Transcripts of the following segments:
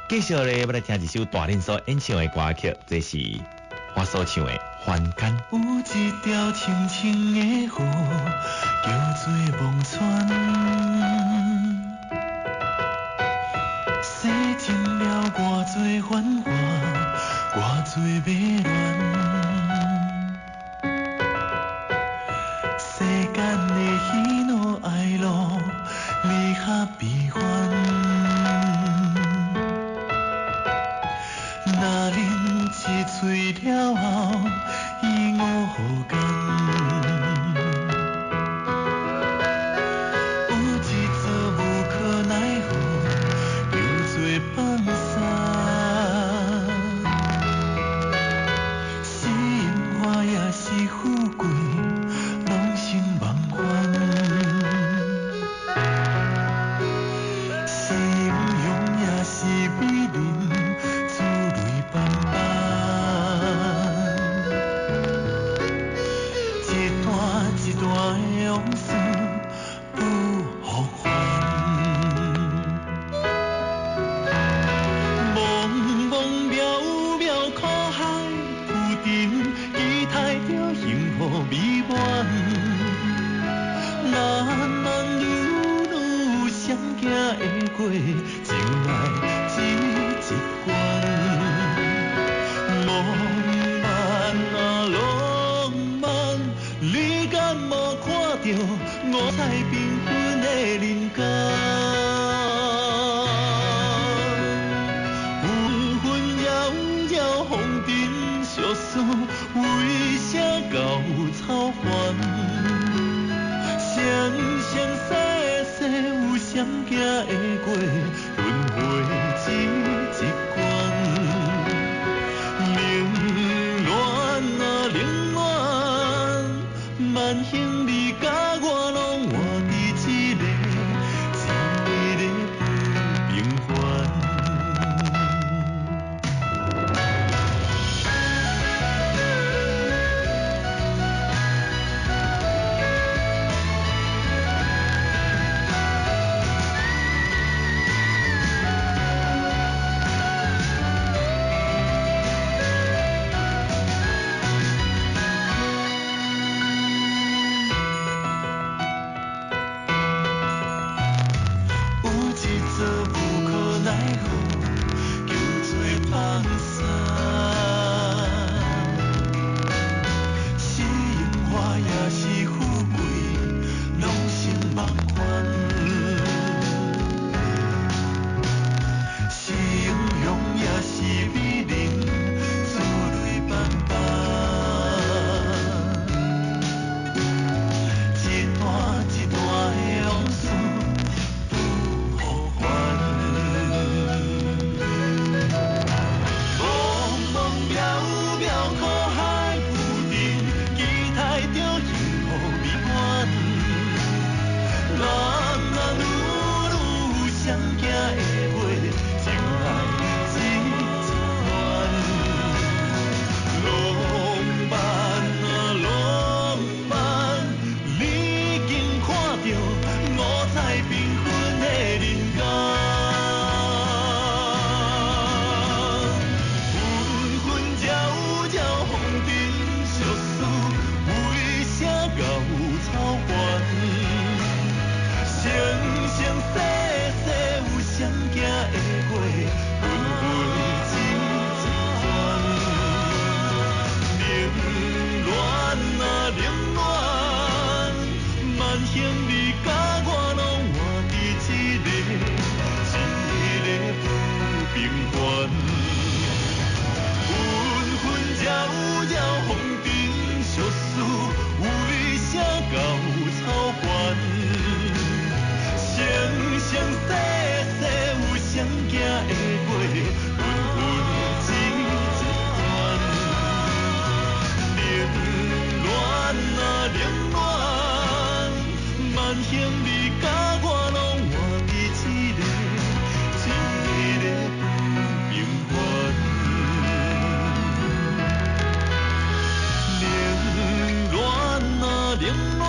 繼續咧，欲來聽一首大林所演唱的歌曲，這是我所唱的《凡間》。有一條清清的河，叫做忘川，洗淨了偌濟繁華，偌濟迷戀。世間的喜怒哀樂，離合悲歡。若啉一喙了後，伊無共。有一座無可奈何，叫做放捨。是榮華也是富貴，攏成夢幻。是英雄也是美人，珠淚斑斑。一段一段的往事不復還。茫茫渺渺苦海浮沉，期待著幸福美滿。男男女女相行會過，情愛這一關。浪漫啊浪漫，你敢無看著五彩繽紛的人間？紛紛擾擾紅塵俗世，為啥到草原？生生世世有誰行會過輪迴這一關？冷暖啊冷暖，萬幸你佮我攏活佇這个這个不平凡。有一座無可奈何，叫做放捨。是榮華也是富貴，攏成夢幻。是英雄也是美人，珠淚斑斑。一段一段的往事不復還。茫茫渺渺苦海浮沉，期待著幸福美滿。男男女女有誰行會過情愛這一關？浪漫啊浪漫，你已經看著五彩繽紛的人間。紛紛擾擾紅塵俗世，為啥到草原？生生世世有誰行會過輪迴這一關？冷暖啊冷暖，萬幸你佮我攏活佇這个這个不平凡。紛紛擾擾紅塵俗世，為啥到草原？生生世世有誰行會過輪迴這一關？冷暖啊冷暖，萬幸你佮我攏活佇這个這个不平凡。冷暖啊冷暖，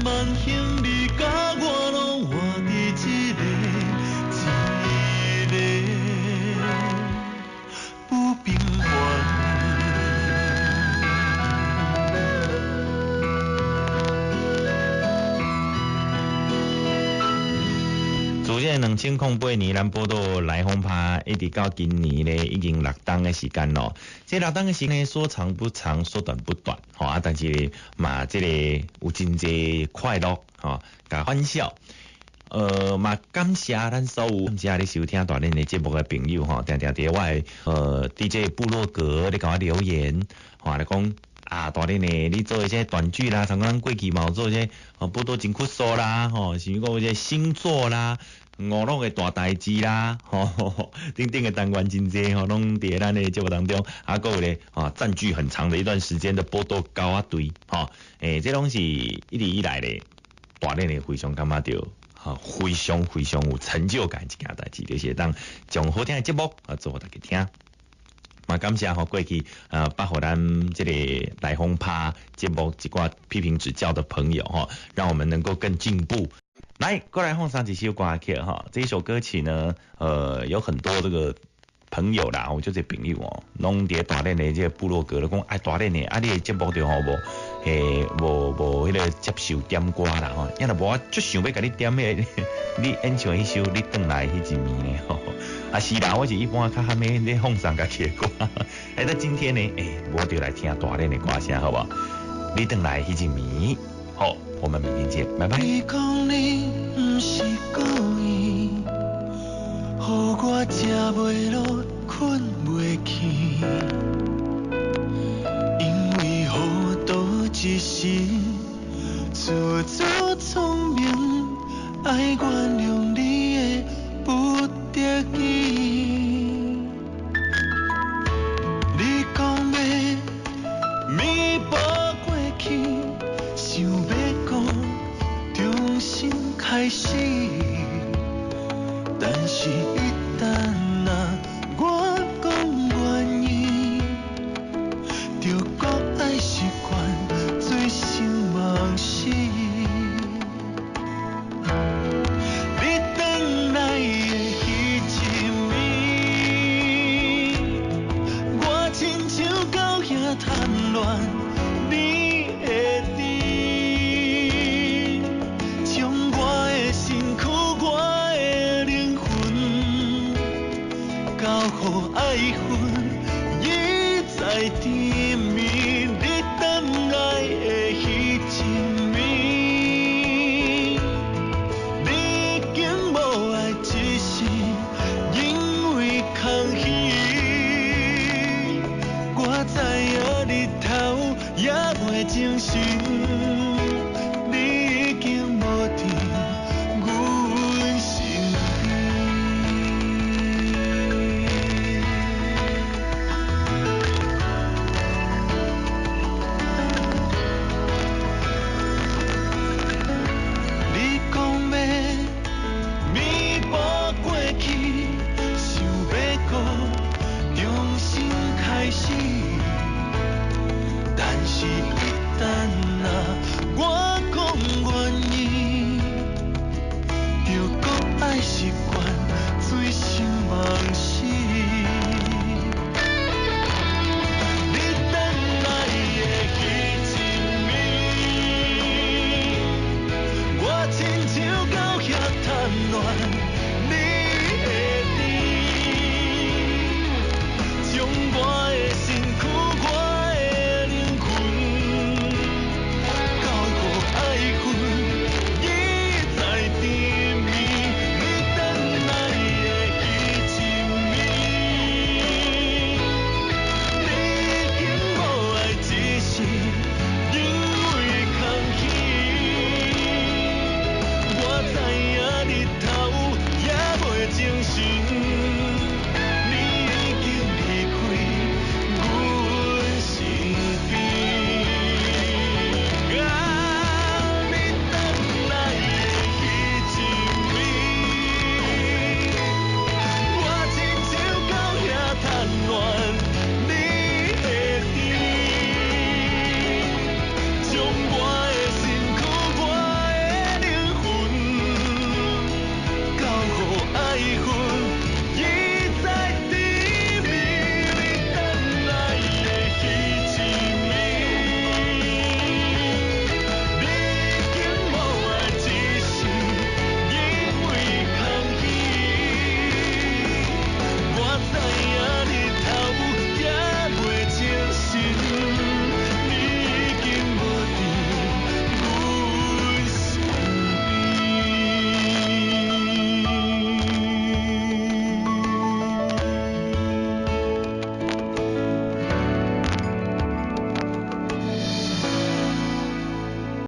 萬幸你佮我攏活佇這個這個。2008年，咱報道來訪拍，一直到今年咧，已經六冬的時間咯。這六冬的時間說長不長，說短不短，吼啊！但是嘛，這个有真濟快樂，吼，佮歡笑。嘛感謝咱所有感謝咧收聽大恁的節目的朋友，吼，定定佇我的DJ 部落格咧共我留言，吼，來講啊，大恁的你做一些短劇啦，像講過去嘛有做一些報道真酷數啦，吼，是講這星座啦，娛樂的大代誌啦，吼，等等的單元真濟吼，攏佇咱的節目當中，啊，閣有咧，啊，佔據很長的一段時間的報道狗仔隊，吼，這攏是一直以來咧，大恁的非常感覺著。啊，非常非常有成就感一件代誌，就是會當將好聽的節目啊做予大家聽。嘛感謝吼過去包括咱這個來訪拍節目一寡批評指教的朋友吼，讓我們能夠更進步。來，過來放上幾首歌曲哈。這一首歌曲呢，有很多這個朋友啦，我就這朋友哦，攏佇大連的這個部落格咧講，哎，大連的啊，你的節目就吼無，無無彼個接受點歌啦吼，抑若無我足想欲共你點彼个，你演唱彼首你轉來彼一暝呢吼。啊是啦，我是一般較較欲咧放送家己的歌，欸，那今天呢，我就來聽大連的歌聲，好無？你轉來彼一暝，好，我們明天見，拜拜。你講你毋是故意，予我食袂落，睏袂去，因為糊塗一時，自作聰明，愛原諒你的不得已。你講欲彌補過去，想欲閣重新開始，但是一旦若我講願意，就閣愛習慣醉生夢死。你轉來的彼一暝，我親像狗仔貪戀你的甜，將我的身軀、我的靈魂，交予愛恨，一再甜蜜。你轉來的彼一暝，你已經無愛，只是因為空虛。我知影日頭也袂精神。